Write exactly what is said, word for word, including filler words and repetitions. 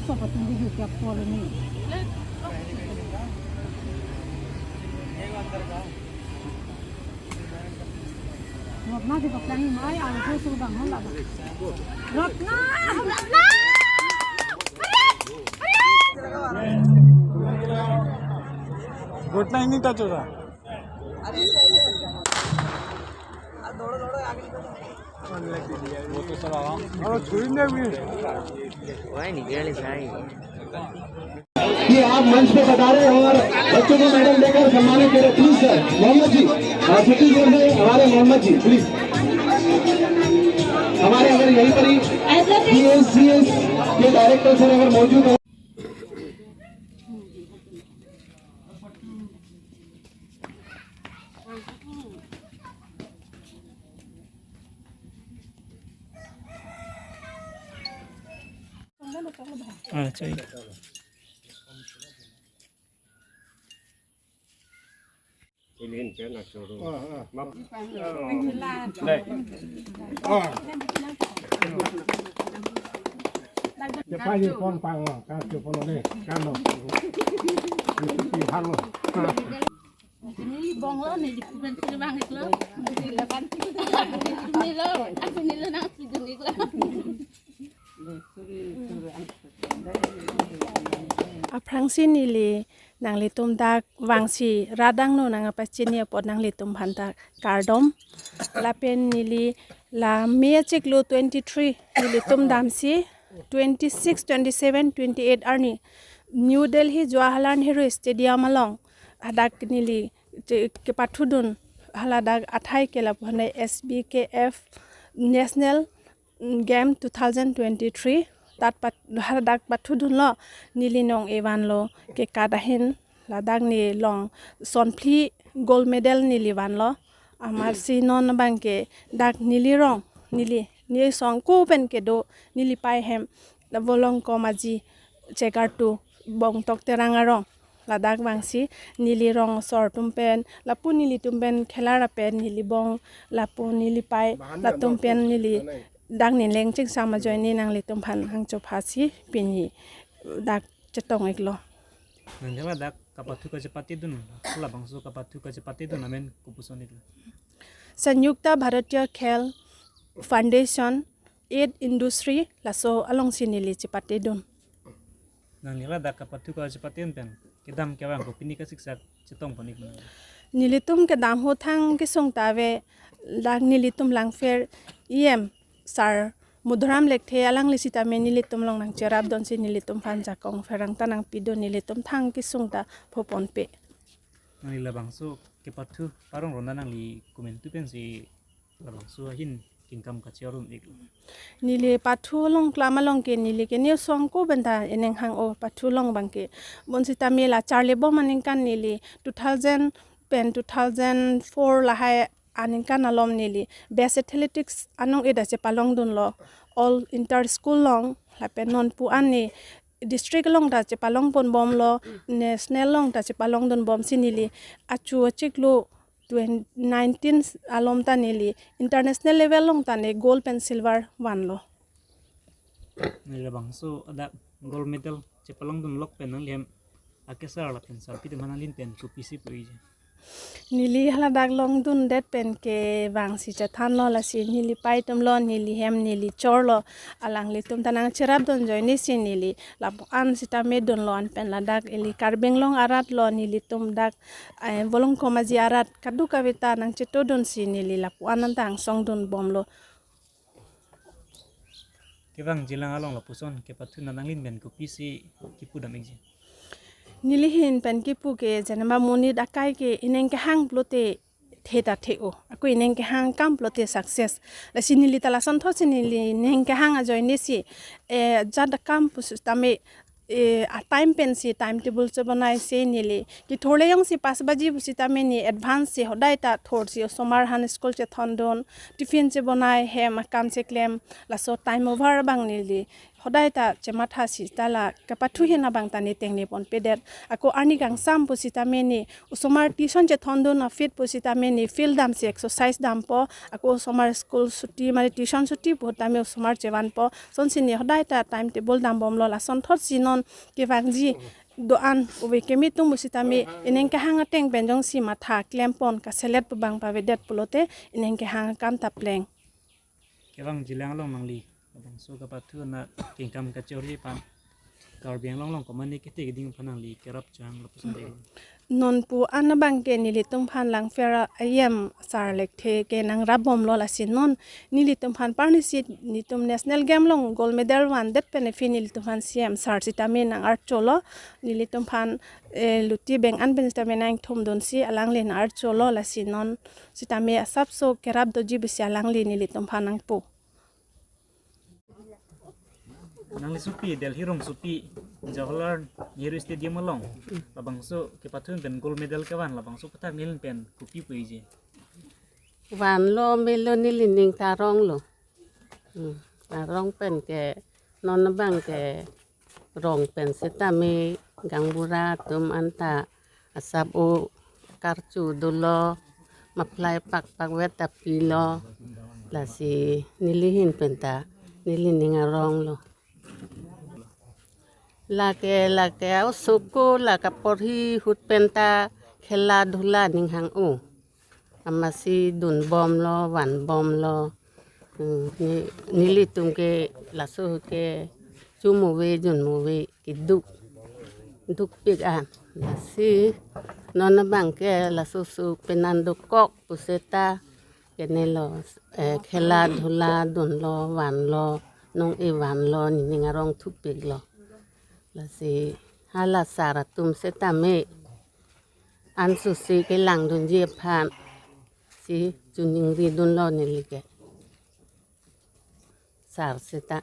Sobat tunggu juga pol ini. Rotna di baklang mai, alu susu bang, hola bang. Rotna! Rotna! Rotna ini tak curah. कि आप मंच पे पधारे और बच्चों को मेडल देकर सम्मानित करें। प्लीज सर, मोहम्मद जी, हाँ, छत्तीसगढ़ से हमारे मोहम्मद जी, प्लीज। हमारे अगर यहीं पर ही पीएससीएस के डायरेक्टर सर अगर मौजूद हैं। Neli bonglo, neli kuben suri bang iklo. Nilo, aku nilo nang sidun iklo. Aphrangsi neli nanglitum dak vangsi radang no nang apa chini apot nanglitum phanta kardom. Lapen neli la May achiklo twenty-three nelitum damsi twenty-six, twenty-seven, twenty-eight arni New Delhi Jawaharlal Nehru Stadium along hadak neli che-, kepathudun haladak athai ke lapu hanai S B K F National Game two thousand twenty-three tat pat hadak pathudunlo, neli nong-e vanlo, kekat ahin ladak neli long sonphli gold medal neli vanlo. Amatsi non abangke dak neli rong, neli, neli song ko pen kedo, neli pei hem, la Volongkom Aji, Chekartu, Bongtok Terang arong. Ladak vangsi neli rong asor atum pen, lapu nelitum pen khelar apen, neli bong, lapu neli pei, latum pen neli dak neli leng chingsam ajoine nanglitum phan hangcho phasi pini dak chetong iklo. Nangli ladak kapathu kachepatedun, labangso kapathu kachepatedun amen kopuson iklo? Sanyukta Bharatiya Khel Foundation, Aid Industry, laso alongsi neli chepatedun. Nangli ladak kapathu kachepatedun pen kedam kevang ko pini kasiksak chetong pon ik ma? Nelitum kedam ho thang kesung ta ave, dak nelitum Langpher E M sir Madhuram Lekthe alangli sitame nelitum along nangcherapdunsi nelitum phan jakong pherang ta nangpidun, nelitum thang kesung ta pho ponpe. Nangli labangso kepathu parong ronda nangli komantu pensi labangso ahin kengkam kacherum iklo? Neli pathu along klam along ke neli ke neli song ko pen ta ening hang-o, pathu along abangke. Bonsitame la charlibom aningkan neli two thousand pen two thousand four lahai aningkan alom neli Best Athletics anong ida chepalongdunlo, all inter school along, lapen non pu an ne district along ta chepalong ponbomlo, national along ta chepalongdunbomsi neli achu achiklo twenty nineteen alom ta neli international level along ta ne gold pen silver vanlo. Neli labangso adak gold medal chepalongdun lok pen nangli hem akesar lapen sarpi atum aphan nanglin pen kopisi puji? Neli haladak longdundet pen ke vangsi chethanlo, lasi neli pei atumlo, neli hem, neli chorlo, alanglitum ta nangcherapdun ajoinesi neli lapu an sitame dunlo, an pen ladak ili Karbi Anglong arat lo, nelitum dak, eh, Volongkom Aji arat kadokave ta nangchetodunsi neli lapu an an ta angsongdunbomlo. Kevangjilang along lapuson kepathu nanglin pen kopisi kipu dam ikji? Neli ahin pen kipu ke jenama monit akai ke ening kehang pulote the ta the-o. Ako ening kehang akam pulote success. Lasi neli ta lasonthotsi neli ening kehang ajoinesi, eh, jat akam pusitame, eh, a time pensi time table chebonaisi neli. Kethorle jongsi pas baji pusitame ne advance si hodai ta thorsi osomar aphan school chethondun, tiffin chebonai, hem akam cheklem, laso time over abang neli Hodai ta chematha sita la kepathu ahin abang ta ne tengne ponpedet. Ako arni kangsam pusitame ne osomar tuition chethondun aphi pusitame ne field damsi exercise dampo. Ako osomar school chuti mane tuition chuti pu tame osomar chevanpo. Lasonsi ne hodai ta timetable dambomlo, lasonthotsi non kevangji do-an ove keme atum pusitame ining kehang ateng pen jongsi matha klempon kaselet pu abang pavedet pulote ining kehang akam ta pleng. Kevangjilang along nangli labangso kepathu na kengkam kachori aphan, Karbi Anglong along komane kete keding aphan nangli kerap chang lapuson dei. Non pu an abang ke nelitum aphan Langpher a-EM sar lekthe ke nangrapbomlo, lasi non nelitum aphan parnisi nelitum national game along gold medal vandet pen aphi nelitum aphan CEM sar sitame nang-archolo, nelitum aphan eh, luti beng an pen sitame nangthumdunsi alangli nang-archolo, lasi non sitame asapso kerap doji pusi alangli nelitum aphan nangpu. Nangli sopi, Delhi rongsopi, Jawaharlal Nehru Stadium along labangso kepathu pen gold medal kevan, labangso aputhak neli pen kopi puji? Vanlo melo, nelining ta ronglo. Hmm. Arong pen ke non abang ke rong pen sitame gaonbura atum anta asap o karchu dolo, maplai pakpak vet ta pilo, lasi neli ahin pen ta nelining aronglo. Lake lake osoko la kaporhi ahut pen ta khela dhula ning hang-o. Amatsi dunbomlo, vanbomlo. Hmm, ne- nelitum ke laso ke chomove junmove keduk, dukpik an. Lasi non abang ke laso so penan dokok puseta kenelo, eh, khela dhula dunlo, vanlo, nong-e vanlo, nening arong thupiklo. Lasi hala sar atum sitame ansose kelangdunji aphan si choningridunlo neli ke. Sar sita.